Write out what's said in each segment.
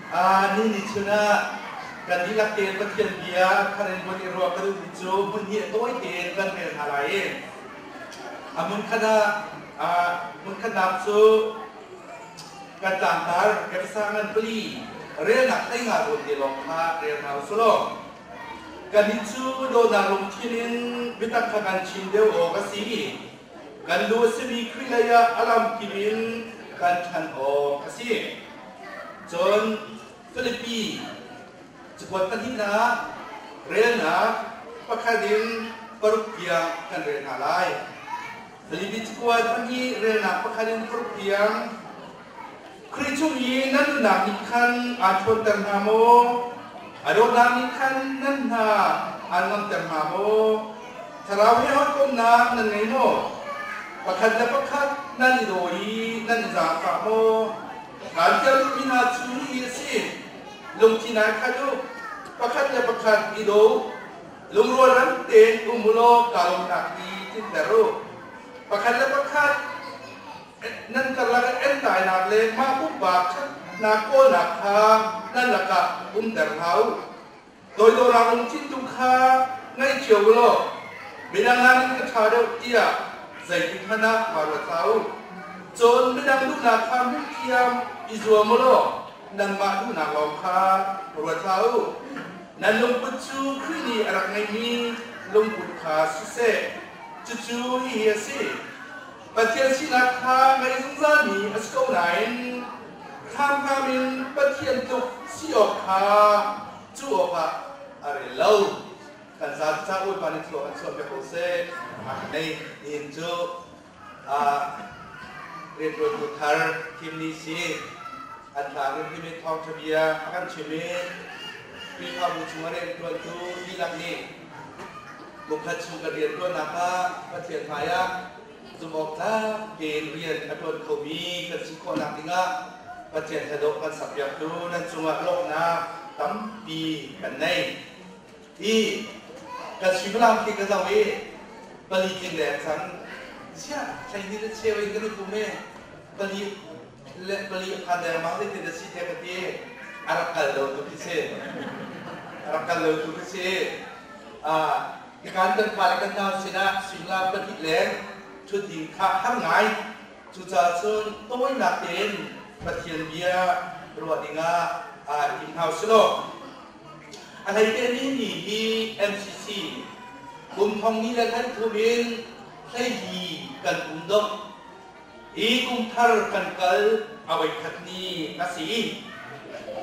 Ni ni chun ah kan dihlak tein Pathian bia thar in vun i ruah ka duhmi cu hmun hi a tawi tein kan rel hna lai i a hmun khat ah hmun khatnak cu kan tlangtar Efesa ngan pali relnak 15 zawn te lawng kha rel hna u sih law. Kannih cu dawtnak lungthin in biatak kha kan chim deuh awk a si. Kan lu a simi Khrih lei ah a lamkip in kan ṭhan awk a si. Cun Filipi cakuat pahnihnak relnak pakhat in paruk tiang kan rel hna lai. Filipi cakuat pahnih relnak pakhat in paruk tiang. Khrih chung i nan nunnak nih khan aa ṭhawnter hna maw? A dawtnak nih khan nan hna aan ngamter hna maw? Thlarau he hawikomhnak nan ngei maw? Pakhat le pakhat nan i daw i nan i zaangfah maw? Kaan fial duhmi hna cu hihi a si: Lungthin ai khat u, pakhat le pakhat i daw u, lungrual ram tein um u law kaa lawmhnak hi tlinter u. Pakhat le pakhat nan karlak ah entainak le mah pumpak ṭhatnak kawlnak kha nan lakah umter hlah u. Toidornak lungthin tu kha ngei cio u law midang nakin ka ṭha deuh tiah zeitik hmanh ah vaa ruat hlah u. Cun midang duhnak kha hmuh thiam i zuam u law nangmah duhnak lawng kha ruat hlah u. Nan lungput cu Khrih nih a rak ngeihmi lungput kha siseh, cucu hihi a si. Pathian sinak kha ngei zungzalmi a si ko nain hramhram in Pathian tluk si awk kha cu awkah a rel lo. Kan zapi ca Bawipa nih thlua kan chuahpiak ko seh. Nei nihin cu rianṭuantu thar thim ni si. An tlang in him in thawngṭha bia a kan chim i Khrihfabu chung a rianṭuantu dihlak nih kum khat chung kan rianṭuannak ah Pathian hmaiah zumhawktlak tein rian a ṭuan khomi kan si khawhnak dingah Pathian hladawh kan sakpiaktu nan cungah lawmhnak tampi kan nei. Hi kan suimilam khi ka zoh i pali tling leng cang. Ziah 12 le cheu in kan i pum i pali le pali a phan dengmang zeitin a si tiah ka ti. A rak kal lo tu khi si. A rak kal lo tu khi si. Nikan kan fale kan nau sinah suimilam pahnih leng ṭhut ding kha har ngai. Cucaah cun tawinak tein Pathian bia ruah dingah aa tim hna usih law. A hleite ni ni hi MCC kum thong ni le than thum in 12 kan um dok. Hi kum thar kan kal a voikhat ni a si.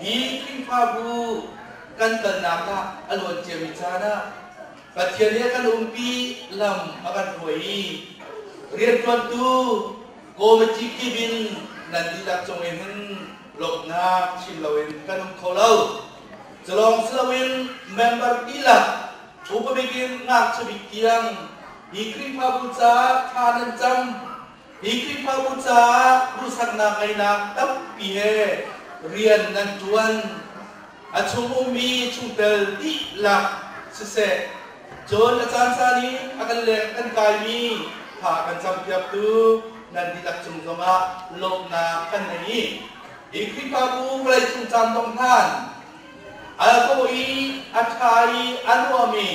Hi Khrihfabu kan kalnak ah a luan ciami caan ah Pathian nih a kan umpi, lam a kan hruai i rianṭuantu committee kip in nan dihlak cung i hin lawmhnak chim loin kan um kho lo. Culawng si loin member dihlak upa bik in ngakchia bik tiang hi Khrihfabu caah thla nan cam. Hi Khrihfabu caah duhsaknak ngeinak tampi he rian nan ṭuan. A chung ummi chungtel dihlak siseh, cun a caan caan i a kan leng kan kaimi tha kan campiaktu nan dihlak cung zongah lawmhnak kan ngei i hi Khrihfabu vawleicung caan dongh hlan a dawh i a ṭha i a nuam i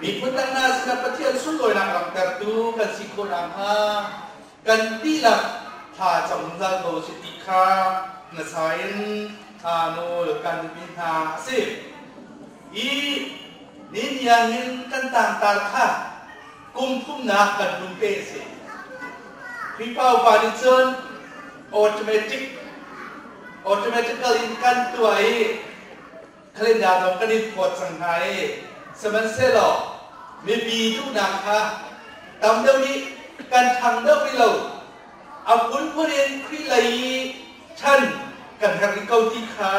miphun dang hna sinah Pathian sunlawinak langhtertu kan si khawh nakhnga kan dihlak thla cam zungzal ko si ti kha hmasa in nawl kan duhmi hna a si. Hi ni ni ah hin kan tangtar kha kum thumnak kan hun pe a si. Khrihfa upa nih cun automatic automatical in kan tuah i calendar zong kan in phawt cang hna i sihmanhsehlaw mipi duhnak kha tam deuh nih kan ṭhang deuh rih lo. A phunphun in Khrih lei i ṭhan kan herh rih ko ti kha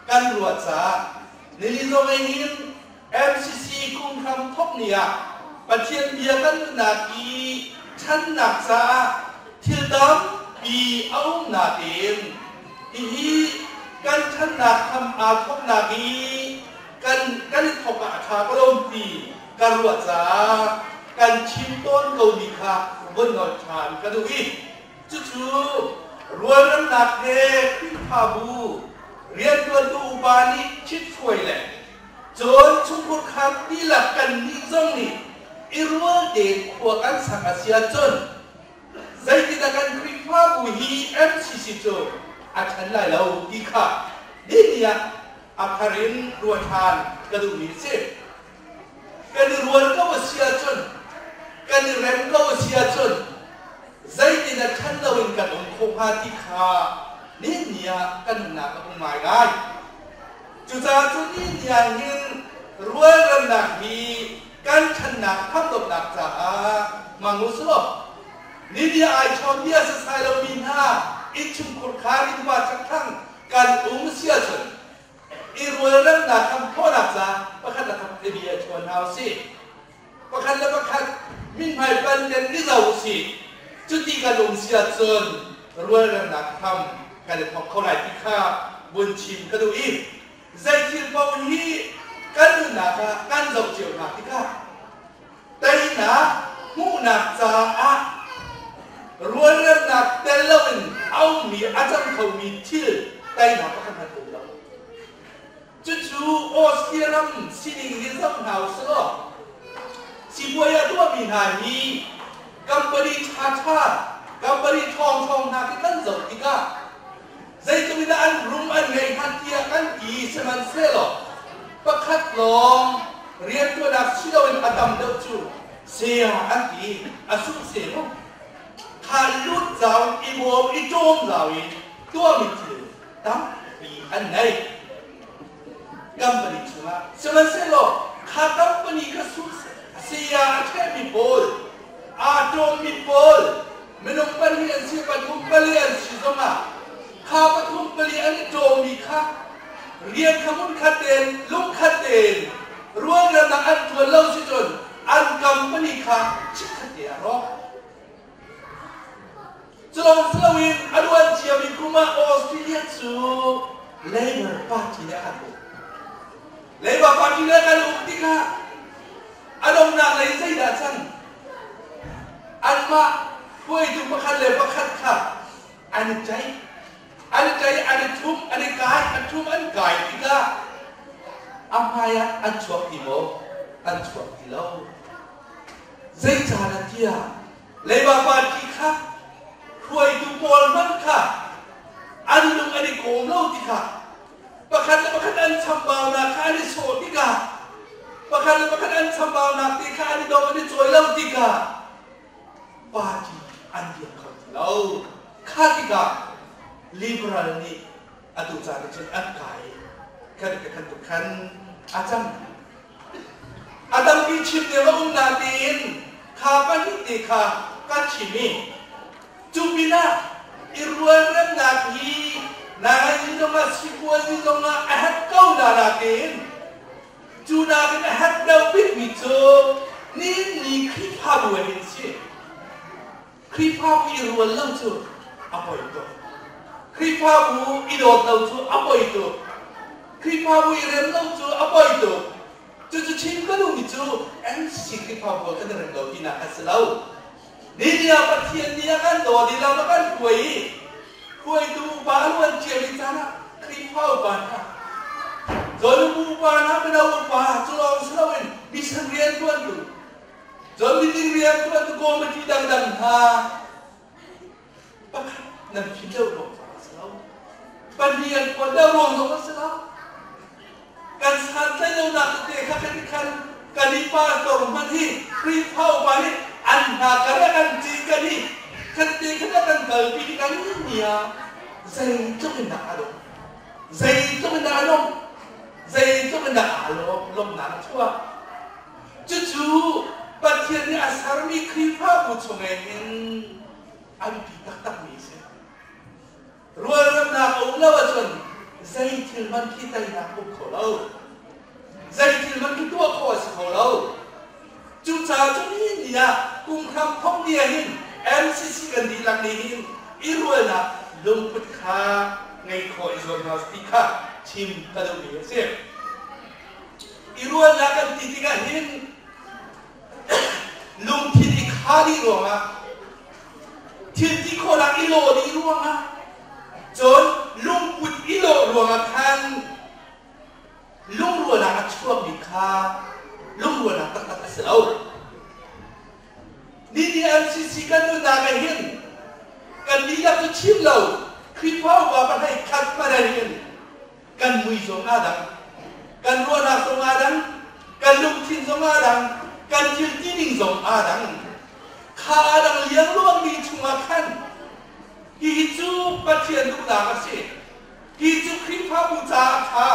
kan ruah caah nili zong ei hin MCC kum hram thawk ni ah Pathian bia kan nunnak i ṭhannak caah thil tampi a um nain hihi kan ṭhannak hram aa thawknak i kan kan i thawk ah a ṭha ko lo ti ka ruah caah kan chim tawn komi kha vun nawl ṭhan ka duh i cucu rualremnak he Khrihfabu rian. Upa nih ṭhithruai le cun chungkhur khar dihlak kannih zong nih i rual tein khua kan sak a si ahcun zeitindah kan Khrihfabu hi MCC cu a ṭhan lai lo ti kha nini ah a thar in ruah ṭhan ka duhmi a si. Kan i rual ko a si ahcun, kan i rem ko a si ahcun zeitin a ṭhan loin kan um kho hnga ti kha nihin ni ah kan nunnak a um ngaingai. Cucaah cu nihin ni ah hin rualremnak hi kan ṭhannak hramdawtnak caah hmang u sih law ni ah ai chawn bia sasai lomi hna innchungkhur khar innpa chakthlang kan um si ahcun i rualremnak kan khawhnak ca pakhat le khat i bia chawn hna usih. Pakhat le pakhat mithmai pan ten i zo usih. Cuti kan um si ahcun rualremnak hram kan i thawk kho lai ti kha vun chim ka duh i zei thil paoh hi kan nunnak ah kan zoh cio hna tikah teinak hmuhnak caah rualremnak tel loin a ummi a cang khomi thil teinak pakhat hmanh um lo. Cucu Austria ram sining hi zoh hna u sih law sipuai a tuahmi hna hi company ṭhaṭha, company ṭhawngṭhawng hna khi kan zoh tikah zeitluk in dah an rum an ngeih hna tiah kan ti sihmanhsehlaw pakhat lawng rianṭuannak si loin a tam deuh cu saya an ti a sung se mu kha lut zau i bawm i ṭawm zau in tuahmi thil tampi an ngei company chungah sihmanhsehlaw kha company kha saya a ṭhehmi pawl aa ṭawmmi pawl minung pahnih an si pathum pali an si zongah kha pathum pali an i ṭawmmi kha rian kha hmunkhat tein lungkhat tein rualremnak an ṭuan lo si cun an company kha chikkhat te a rawk. Culawng si loin a luan ciami kum ah Australia cu Labour Party nih a kan uk. Labour Party nih a kan uk tikah a donghnak lei zeidah cang? Anmah hruaitu pakhat le pakhat kha an i ṭaih. An i ṭaih, an i ṭhum, an i kai, an ṭhum, an kai tikah a hmai ah an chuak ti maw? An chuak ti lo. Zeicahdah tiah Labour Party kha hruaitu pawl hmanh kha an lung an i kawm lo tikah pakhat le pakhat an chambaunak kha an i sawh tikah pakhat le pakhat an chambaunak te kha an i dong an i cawi lo tikah party an dir kho ti lo. Kha tikah Liberal nih atu caan ah cun an kai khan khan tuk khan a cang. A tampi chim ding a um natein kha pahnih te kha kan chim i cu pinah i rualremnak hi nangai zongah sipuazi zongah a herh ko na natein cu nakin a herh deuh bikmi cu nihin ni Khrihfabu ah hin si. Khrihfabu i rual lo cu a poi tuk. Khrihfabu i dawt lo cu a poi tuk. Khrihfabu i rem lo cu a poi tuk. Cucu chim ka duhmi cu MCC Khrihfabu ah kan i rem lo tinak a si lo. Ni ah Pathian nih a kan dawt i lam a kan hruai i hruaitu upa a luan ciami caan ah Khrihfa upa hna, Zawlnubu upa hna, mino upa cu lawng si loin mission riantuantu Cun meeting riantuan committee dangdang hna pakhat nan phit deuh ruang zong a si lo. Pahnih an phuan deuh ruang zong a si lo. Kan santlaih lonak tete kha kan khan kan i pastor hmanh hi Khrihfa upa nih an hna kar ah kan ci kan i khat te khat ah kan kalpi ti kan ni ah zeitluk in dah a lawm zeitluk in dah a lawm zeitluk in dah aa lawm lawmnak a chuak. Cucu Pathian nih a sermi Khrihfabu chungin hin a biapi taktakmi a si. Rualremnak a um lo ahcun zei thil hmanh khi teinak um kho lo. Zei thil hmanh khi tuah khawh a si kho lo. Cucaah cu nihin ni ah kum hram thong ni ah hin MCC kan dihlak nih hin i rualnak lungput kha ngei khawh i zuam hna ti kha chim ka duhmi a si. I rualnak kan ti tikah hin lungthin i kha dih ruangah thil ti khawhnak i lawh dih ruangah cun lungput i lawh ruangah khan chuakmi kha lungrualnak taktak a si lo. Ni MCC kan nunnak ah hin kan dihlak cu chim lo Khrihfa upa pahlei khat hmanh ah hin kan mui zong aa dang, kan ruahnak zong aa dang, kan lungthin zong aa dang, kan thil tining zong aa dang. Kha aa dang liangluangmi chungah khan hihi cu Pathian duhnak a si. Hi cu Khrihfabu caah a ṭha.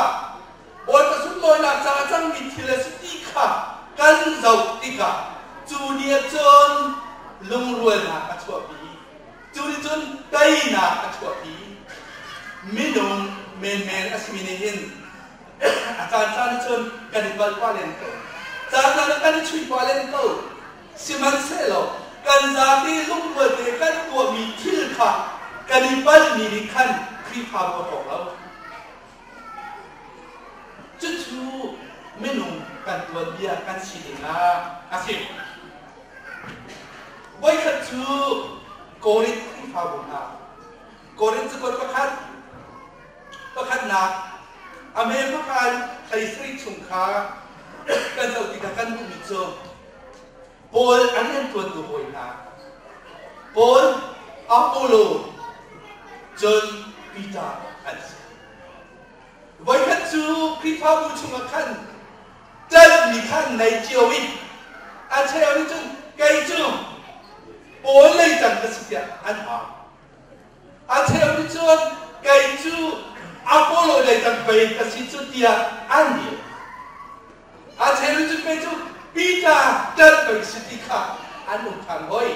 Bawipa sunlawinak caah cangmi thil a si ti kha kan zoh tikah cu ni ah cun lungrualnak a chuahpi. Cu nih cun teinak a chuahpi. Minung menmen a simi nih hin a caancaan ah cun kan i palh pah len ko. Caancaan ah kan i chuih pah len ko. Sihmanhsehlaw kan zapi lungrual te kan tuahmi thil kha kan i palhmi nih khan Khrihfabu a hrawk lo. Cucu minung kan tuanbia kan sining ah a si. Voikhat cu Korinth Khrihfabu hna, Korinth cakuat pakhat, pakhatnak a me pakhat 17 chung kha kan zoh tikah kan hmuhmi cu Paul an rianṭuantu hawi hna, Paul, Apollo, cun Peter an si. Voikhat cu Khrihfabu chungah khan ṭanhmi kha an nei cio i a cheu nih cun kei cu Paul lei ṭang ka si tiah an au. A cheu nih cun kei cu Apollo lei ṭang pei ka si cu tiah an dir. A cheu nih cun kei cu Peter ṭanh pei si ti kha an um ṭhan hoi.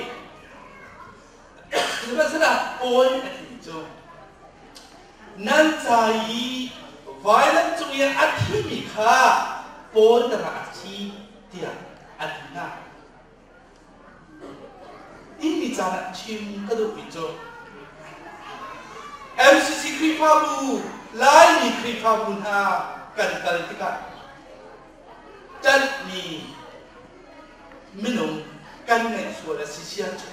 Sihmanhsehlaw Paul nih a timi cu nan ca i vailam cung i a thimi kha Paul dangah a thi tiah a ti hna. Timi caan ah chim ka duhmi cu MCC Khrihfabu Laimi Khrihfabu hna kan kal tikah ṭanhmi minung kan ngeih sual a si sia cu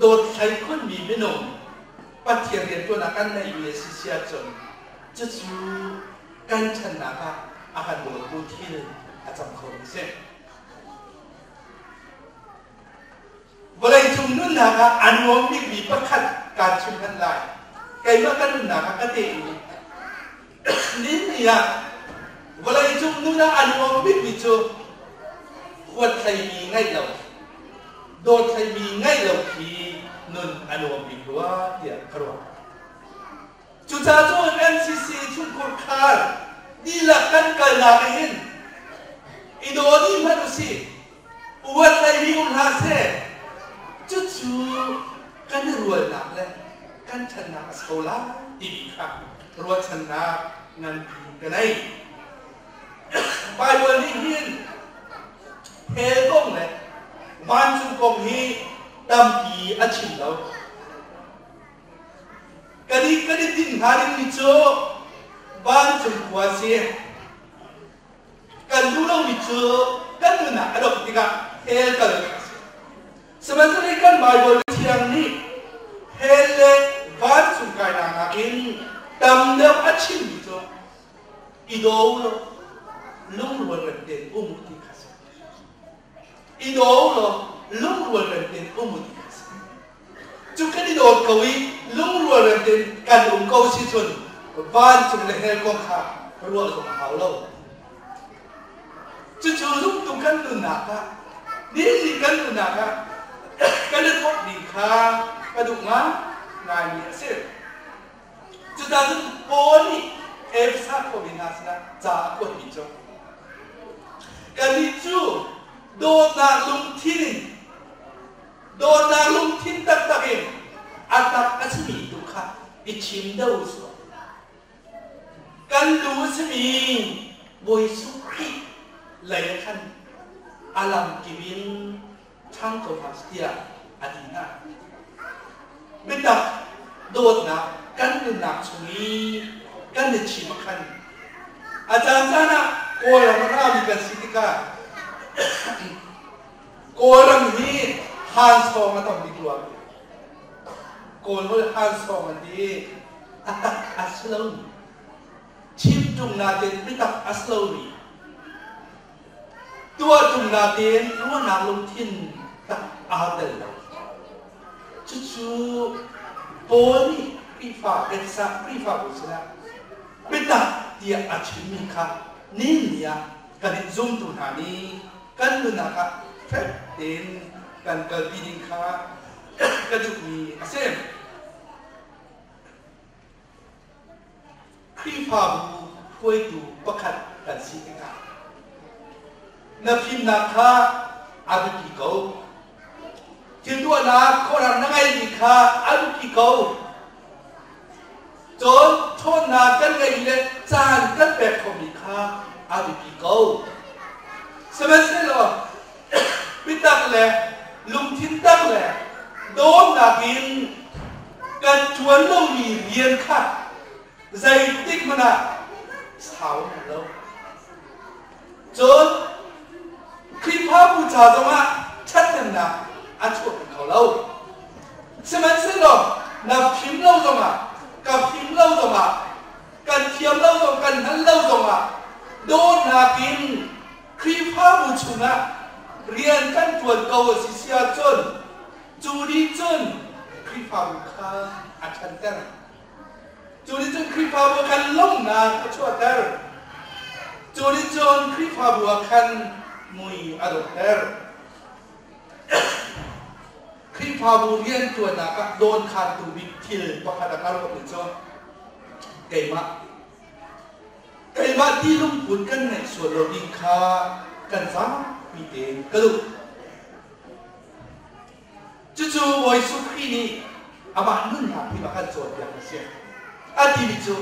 dawt hlei khunmi minung Pathian rianṭuan ah kan neihmi a si si ahcun cucu kan ṭhannak ah a kan dawtu thil a cang khomi a si. Vawleicung nunnak ah a nuam bikmi pakhat kaan chim hmanh lai. Keimah ka nunnak ah ka tehmi Nin ah vawleicung nun ah a nuam bikmi cu huathleimi ngeih lo, dawthleimi ngeih lo khi nun a nuam bik rua tiah ka ruah. Cucaah cun MCC chungkhur khar dihlak kan kalnak ah hin i daw dih hmanh usih, uatleimi um hlah seh, cucu kan i rualnak le kan ṭhannak a si ko lai timi kha ruahchannak nganpi ka nei. Baibal nih hin hell kong le vancung kong hi tampi a chim lo. Kan i kan i tinh hnga dingmi cu vancung khua si. Kan duh lomi cu kan nunnak a dongh tikah hell kal a si. Sihmanhsehlaw kan Baibal Cathiang nih hell le vancung kainak nakin tam deuh a chimmi cu i daw u law lungrual rem tein um u ti kha a si. I daw u law lungrual rem tein um u ti kha a si. Cu kan i dawt ko i lungrual rem tein kan um ko si cun vancung le hell kong kha ruah zong a hau lo. Cucu zumtu kan nunnak ah nihin kan nunnak ah kan i thawk ding kha ka duh ngaingaimi a si. Cucaah cun Paul nih Efesa khuami hna sinah ca a kuatmi cu kannih cu dawtnak lungthin in dawtnak lungthin taktak in a tak a simi tu kha i chim deuh u sih. Kan lu a simi Bawi Jesuh Khrih lei ah khan a lamkip in ṭhang ko hna seh tiah a ti hna. Biatak dawtnak kan nunnak chung i kan i chim ah khan a caancaan ah Kawlram a rami kan si tikah Kawlram hi hansawng a tam bik rua. Kawl holh hansawng an ti i a tak a si lomi chim ṭung nain biatak a si lomi, tuah ṭung nain ruahnak lungthin tak aa tel lo. Cucu Paul nih Khrihfa Efesa Khrihfabu sinah biatak tiah a chimmi kha ni ah kan in zumtu hna nih kan nunnak ah fek tein kan kalpi ding kha ka duhmi a si. Khrihfabu hruaitu pakhat kan si tikah na fimnak kha a biapi ko. Thil tuahnak khuaram na ngeihmi kha a biapi ko. Cun ṭhawnnak kan ngeih le caan kan pek khomi kha a biapi ko. Sihmanhsehlaw biatak le lungthin tak le dawtnak in kan ṭuan lomi rian kha zeitik hmanh ah sau na lo. Cun Khrihfabu ca zongah ṭhathnemnak a chuahpi kho lo. Sihmanhsehlaw na fim lo zongah, ka fim lo zongah, kan thiam lo zong, kan hngal lo zongah dawtnak in Khrihfabu chungah rian kan ṭuan ko a si si ahcun cu nih cun Khrihfabu kha a ṭhanter. Cu nih cun Khrihfabu ah khan lawmhnak a chuahter. Cu nih cun Khrihfabu ah khan mui a dawhter. Khrihfabu rianṭuannak ah dawnkhantu bik thil pakhat a ka ruahmi cu keimah. Keimah ti lungput kan ngeih sual lo ding kha kan zapi tein ka duh. Cucu Bawi Jesuh Khrih nih amah nunnak hi a kan cawnpiak a si. A timi cu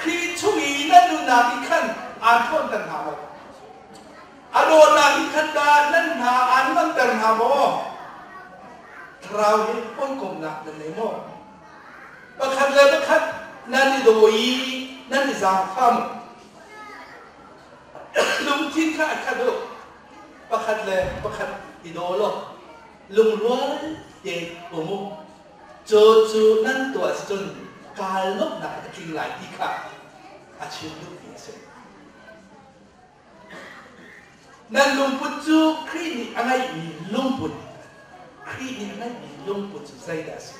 Khrih chung i nan nunnak nih khan aan ṭhawnter hna maw? A dawtnak nih khan dah nan hna aan ngamter hna maw? Thlarau he hawikomhnak nan nei maw? Pakhat le pakhat nan i daw i nan i zaangfah maw? Lungthin kha a khat u. Pakhat le pakhat i daw law lungrual tein um u. Cu cu nan tuah cun kaa lawmhnak a tling lai ti kha a chim duhmi a si. Nan lungput cu Khrih nih a ngeihmi lungput, Khrih nih a ngeihmi lungput cu zeidah a si?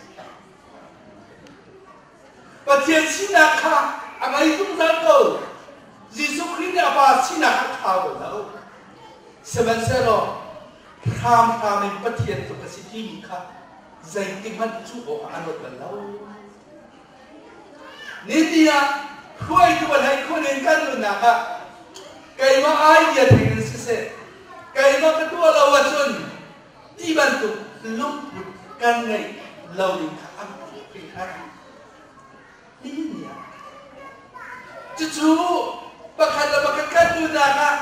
Pathian sinak kha a ngei zungzal ko. Jesuh Khrih nih a Pa sinak kha thlau bal lo. Sihmanhsehlaw hramhram in Pathian tluk a si timi kha zeitik hmanh cuh awkah a ruat bal lo. Nini ah hruaitu a hlei khun in kan nunnak ah keimah idea theng in siseh, keimah ka tuah lo ahcun ti bantuk lungput kan ngeih lo ding kha a hringhran. Nihin ni ah cucu pakhat le pakhat kan nunnak ah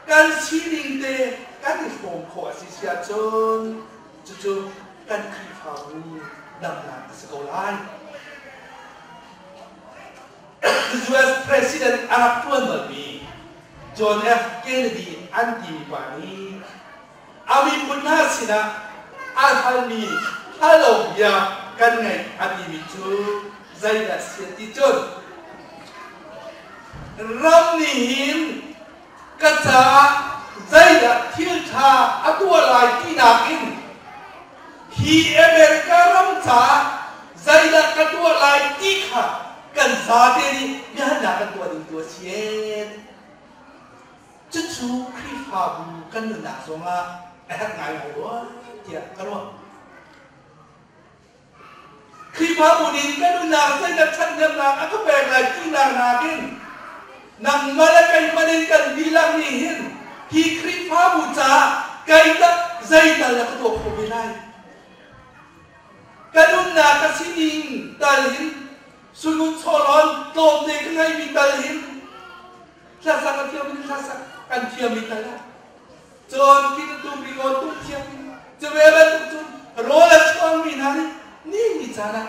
kan sining te kan i hrawm khawh a si si ahcun cucu kan Khrihfabu damnak a si ko lai. US President a rak ṭuan balmi John F. Kennedy an timi pa nih a miphun hna sinah a halmi halo bia kan ngaih a timi cu zeidah si ti cun ram nih hin ka caah zeidah thil ṭha a tuah lai tinak in hi America ram caah zeidah ka tuah lai ti kha kan zate nih biahalnak kan tuah ding tu a si. Cucu Khrihfabu kan nunnak zongah a herh ngaingai rua tiah ka ruah. Khrihfabu nih kan nunnak zeidah ṭhathnemnak a ka pek lai tinak nakin nangmah le keimah nih kan dihlak nih hin hi Khrihfabu caah kei tah zeital na ka tuah khawh ve lai? Ka nunnak ka sining tal hin sungun chawhlawn tlawmte ka ngeihmi tal hin Hlasak a thiam in hlasak kan thiam i tal ah cun king tum ringawn tum thiam in cu ve bantuk cun rawl a chuangmi hna nih ni ni caan ah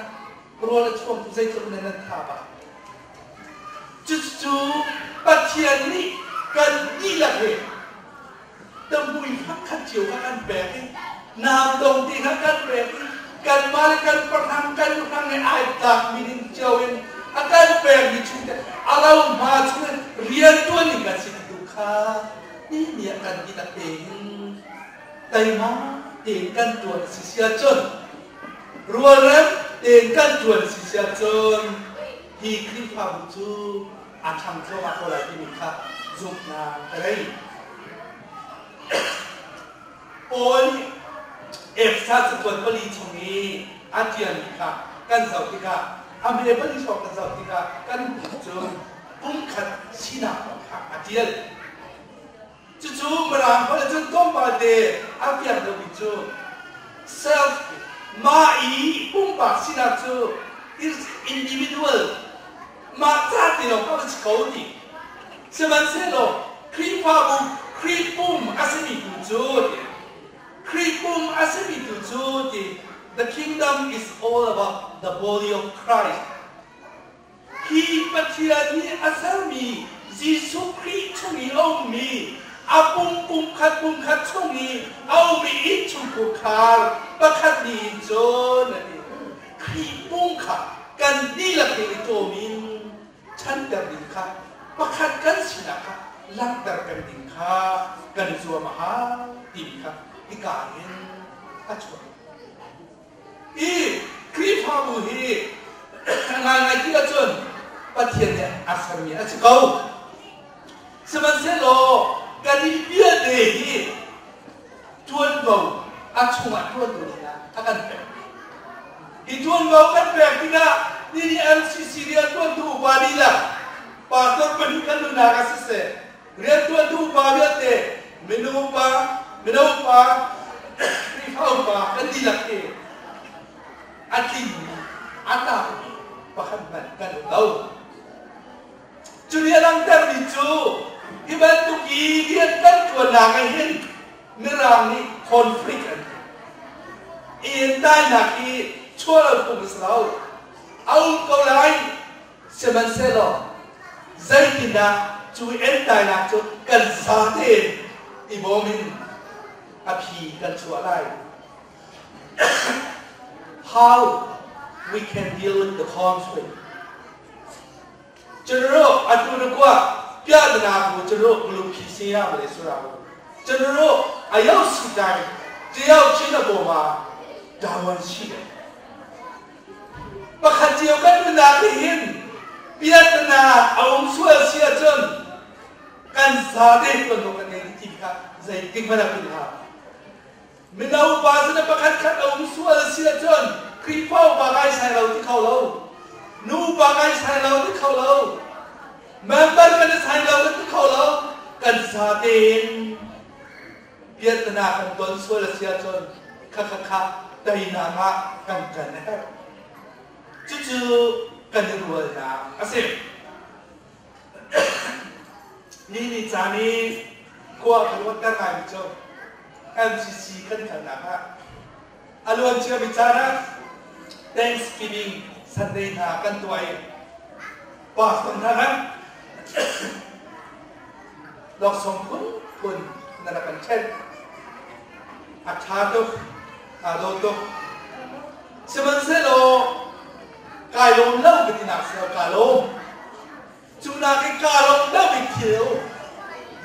rawl a chuang tu zeitluk in nan tha ba. Cucu Pathian nih kan dihlak he tamui fakhat cio kha kan pek i nam dong ti kha kan pek i kanmah le kan pahrang kan hrang he ai tlak mi ding cio in a kan pek mi chung te a lo hma chung in ṭuan ning kan si ti tu kha ni nih kan ti tak tein teima tein kan ṭuan a si si ahcun, rualrem tein kan ṭuan a si si ahcun hi Khrihfabu cu a ṭhang thluahmah ko lai timi kha zumhnak ka ngei. Paul nih Efesa cakuat pali chung i a ṭialmi kha kan zoh tikah, a hme pali hrawng kan zoh tikah kan hmuh cu pumkhat sinak kong kha a ṭial. Cucu Mirang holh cun tlawmpal te a fiang deuhmi cu self, mah i pumpak sinak cu is individual, mah ca ti lawng kha si ko ti. Sihmanhsehlaw Khrihfabu, Khrih pum a simi tu cu ti, Khrih pum a simi tu cu ti, the kingdom is all about the body of Christ. Hi Pathian nih a sermi Jesuh Khrih chung i a ummi a pum pumkhat pumkhat chung i a ummi innchungkhur khar pakhat nih in cun a ti. Khrih pum kha kan dihlak in i cawm in ṭhanter ding kha pakhat kan sinak kha langhter peng ding kha kan i zuam a hau timi kha hika hin a chuak. I Khrihfabu hi ngaingai ti ahcun Pathian nih a sermi a si ko. Sihmanhsehlaw kan i vialte hi ṭuanvo a chungah ṭuanvo dingah a kan pek. Hi ṭuanvo kan pek tikah ni nih MCC rianṭuantu upa dihlak, pastor pahnih kan nunak ah siseh, rianṭuantu upa vialte, mino upa, mino upa, Khrihfa upa kan dihlak hi a tlingmi, a tlakmi pakhat hmanh kan um lo. Cu nih a langhtermi cu hi bantuk i rian kan ṭuannak ah hin Mirang nih conflict an ti. Entainak hi chuah lo phung a si lo. A um ko lai. Sihmanhsehlaw zeitindah cu entainak cu kan zate in i bawm in a phi kan chuah lai? How we can deal with the conflict. Cunro atu na kua piahtana ku cunro bulung phi si ya male sura ku cunro ayo si dai tiao china bo ma dawan shi Pakhat cio kan nunnak nih hin piahtana a um sual si ahcun kan zate tuanvo kan ngei ti kha zeitik hmanh ah philh hlah. Mino upa sin ah pakhat khat a um sual si ahcun Khrihfa upa kai sai lo ti kho lo. Nu upa kai sai lo ti kho lo. Member kan i sai lo kan ti kho lo. Kan zate in piahtana kan ton sual a si ahcun khakha teinak ah kan kan a herh. Cucu kan i rualnak a si. Ni ni caan i khua kan ruatter ngaimi cu MCC kan kalnak ah a luan ciami caan ah Thanksgiving Sunday hna kan tuah i pastor hna kan laksawng phunphun na rak kan ṭhenh. A ṭha tuk, aa dawh tuk. Sihmanhsehlaw kai lawm lo ka tinak si lo, kaa lawm. Cu nakin kaa lawm lo bik thil a um.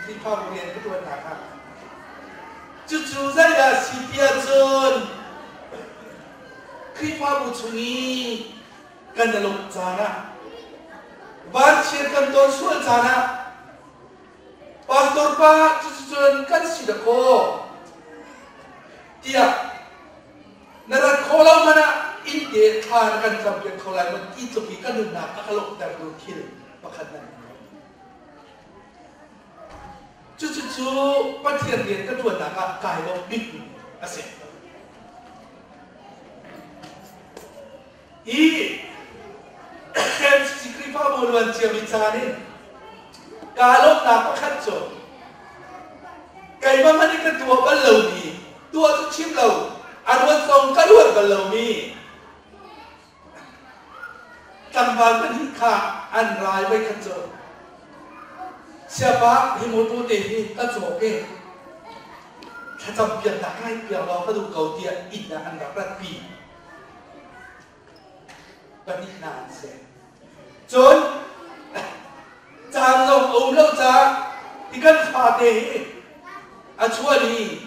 Khrihfabu rian ka ṭuannak ah. Cucu zeidah si ti ahcun Khrihfabu chung i kan i lawmh caan ah, vanchiat kan ton sual caan ah, pastor pa cuticun kan si dakaw tiah na rat khawh lo hmanh ah innte thla na kan campiak kho lai maw ti tluk i ka nunnak a ka lawmhtertu thil pakhat nan Cucu Pathian rian ka ṭuannak ah kai lawmh bikmi a si. Hi MCC Khrihfabu luan ciami caan in kaa lawmhnak pakhat cu keimah hmanh in ka tuah bal lomi, tuah cu chim lo, a ruat zong ka ruat bal lomi tlangval pahnih kha an rai voikhat cu siapa hi motor te hi ka cawk i thlacam piaknak ngai piak law ka duh ko tiah inn ah an rak ratpi. Pahnih hna an si. Cun caan zong a um lo caah hi kan fate hi a chuan i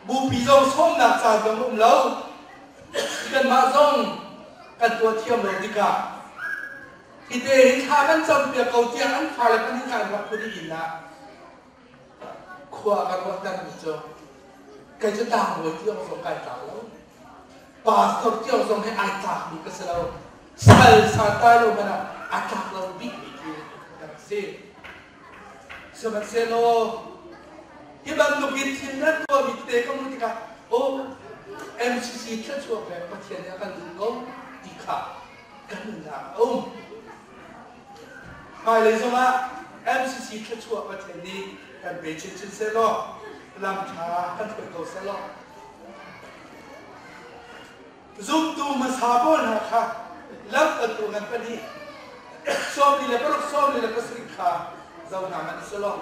bupi zong sawmnak caan zong um lo. Kanmah zong kan tuah thiam lo tikah hi te hi thla kan campiak ko tiah an fale kan hi kan rak phun i inn ah khua kan ruahtermi cu kei cu tlangbawi tiang zong kai tlak lo. Pastor tiang zong hi ai tlakmi ka si lo. Sal santlai lo hmanh ah a tlak lo bikmi khi ka rak si. Sihmanhsehlaw hi bantuk in thil nan tuahmi tete ka hmuh tikah aw MCC thluachuah pek Pathian nih a kan duh ko ti kha ka nunnak a um. Hmailei zongah MCC thluachuah Pathian nih kan pe chinchin sehlaw lam ṭha kan hruai ko sehlaw Zumtu hmasa pawl hna kha lamkaltu ngan pahnih 46 47 kha zo hna hmanh si law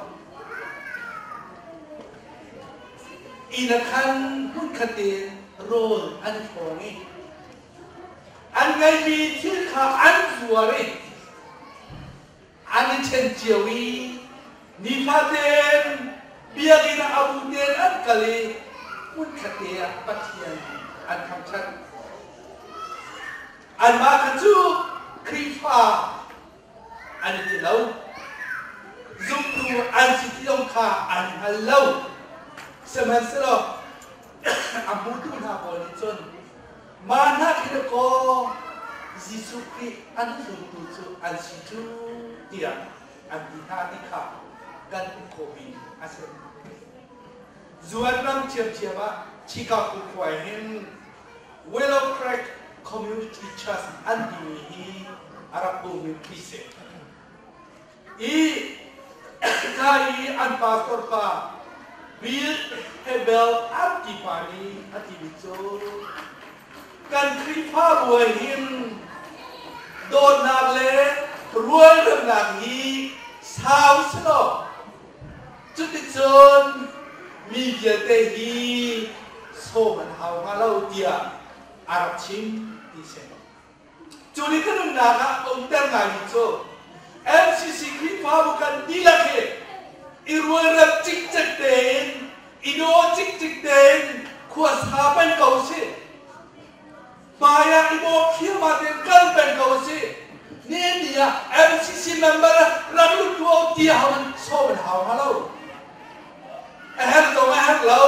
inn ah khan hmunkhat in rawl an thlawng i an ngeihmi thil kha an zuar i An i ṭhen cio i nifatein biakinn ah a bu tein an kal i hmunkhatte ah Pathian an thangṭhat. Anmah kha cu Khrihfa an i ti lo. Zumtu an si ti zong kha an hngal lo. Sihmanhsehlaw a hmutu hna pawl nih cun Mah hna khi dakaw Jesuh Khrih an zultu cu an si cu tiah an ti hna ti kha kan hmuh khawhmi a si. Zuan ram ṭhiamṭhiam ah Chicago khua hin Willow Creek Community Church an timi hi a rak ummi khi si. I ka i an pastor pa Bill Hebel an ti pa nih a timi cu kan Khrihfabu ah hin dawtnak le rualremnak hi sau si law cuticun mi vialte hi sawm an hau hnga lo tiah a rak chim ti si. Cu nih ka nunnak ah a umter ngaimi cu MCC Khrihfabu kan dihlak hi i rualrem cikcek tein i daw cikcek tein khuasa peng ko usih. Hmai ah i bawm thliahmah tein kal peng ko usih. Nihin ni ah MCC member rak lut tuah u ti hau in sawm an hau hnga lo. A herh zong a herh lo.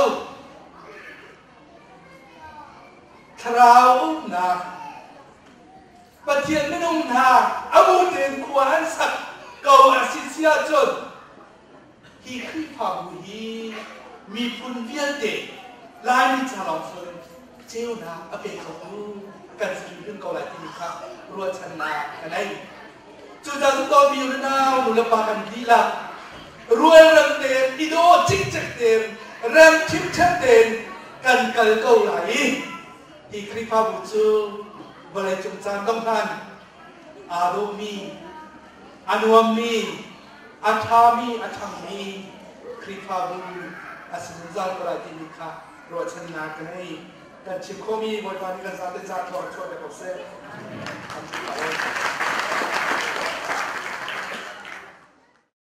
Thlarau umnak Pathian minung hna a bu tein khua an sak ko a si si ahcun hi Khrihfabu hi miphun vialte Laimi ca lawng si loin ceunak a pe khotu kan si hrimhrim ko lai timi kha ruahchannak ka nei. Cucaah cu tomi u le nau nu le pa kan dihlak rualrem tein i daw cikcek tein rem ṭhimṭhem tein kan kal ko lai i hi Khrihfabu cu vawleicung caan dong hlan aa dawhmi, a nuammi, a ṭhami, a ṭhangmi Khrihfabu a si zungzal ko lai timi kha ruahchannak ka ngei. Kan chim khawhmi Bawipa nih kan zate ca thluak chuah te ko seh.